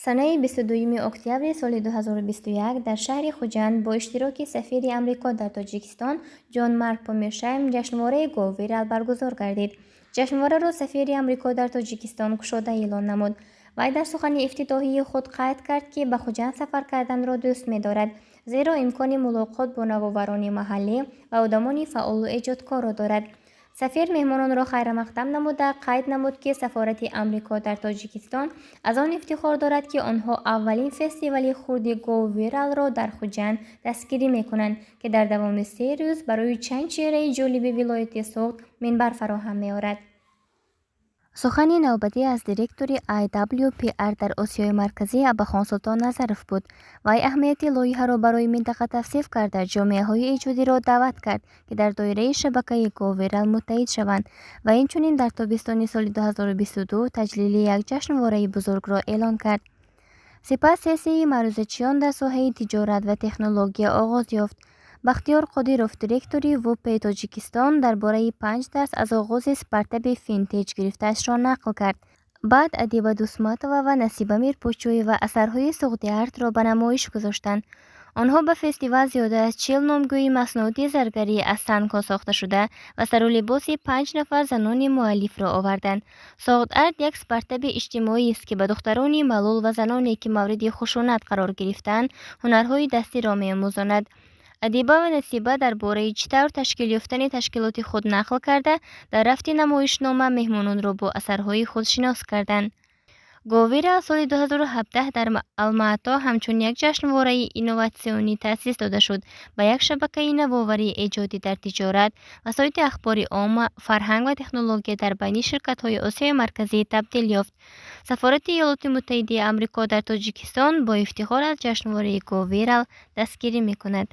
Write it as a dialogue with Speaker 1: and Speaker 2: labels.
Speaker 1: Санаи 22 октябри соли 2021 дар шаҳри Хуҷанд бо иштироки сафири Амрико дар Тоҷикистон Ҷон Марк Помершайм ҷашнвораи GoViral баргузор гардид. Ҷашнвораро сафири Амрико дар Тоҷикистон кушода эълон намуд. Вай дар сухани ифтитоҳии худ қайд кард, ки ба Хуҷанд сафар карданро дӯст медорад, зеро имкони мулоқот бо навоварони маҳаллӣ ва одамони фаъолу эҷодкорро дорад. Сафир меҳмононро хайрамақдам намуда, қайд намуд, ки сафорати Амрико дар Тоҷикистон аз он ифтихор дорад, ки онҳо аввалин фестивали хурди GoViral-ро дар Хуҷанд дастгирӣ мекунанд, ки дар давоми 3 рӯз барои чанд чеҳраи ҷолиби вилояти Суғд минбар фароҳам меорад. Сухани навбатӣ аз директори IWPR дар Осиёи Марказӣ Абахон Султонназаров буд. Вай аҳамияти лоиҳаро барои минтақа тавсиф карда, ҷомеаҳои эҷодиро даъват кард, ки дар доираи шабакаи GoViral муттаҳид шаванд ва инчунин дар тобистони соли 2022 таҷлили як ҷашнвораи бузургро эълон кард. Сипас сессияи маърузачиён дар соҳаи тиҷорат ва технология оғоз ёфт. Бахтиёр Қодиров, директори WuPay Тоҷикистон, дар бораи панҷ дарс аз оғози стартапи финтеч гирифтаашро нақл кард. Баъд Адиба Дусматова ва Насиба Мирпочоева асарҳои суғдиартро ба намоиш гузоштанд. Онҳо ба фестивал зиёда аз 40 номгӯи маснуоти заргарӣ аз сангҳо сохташуда ва сару либоси панҷ нафар занони муаллифро оварданд. Соғд-Арт як стартапи иҷтимоист, ки ба духтарони маълул ва заноне, ки мавриди хушунат қарор гирифтаанд, ҳунарҳои дастиро меомӯзонад. Адиба ва Насиба дар бораи чӣ тавр ташкил ёфтани ташкилоти худ нақл карда, дар рафти намоишнома меҳмононро бо асарҳои худ шинос карданд. GoViral соли 2017 дар Алмаато ҳамчун як ҷашнвораи инноватсионӣ таъсис дода шуд, ба як шабакаи навоварии эҷодӣ дар тиҷорат, васоити ахбори омма, фарҳанг ва технология дар байни ширкатҳои Осиёи Марказӣ табдил ёфт. Сафорати Иёлоти Муттаҳидаи Амрико дар Тоҷикистон бо ифтихор аз ҷашнвораи GoViral дастгирӣ мекунад.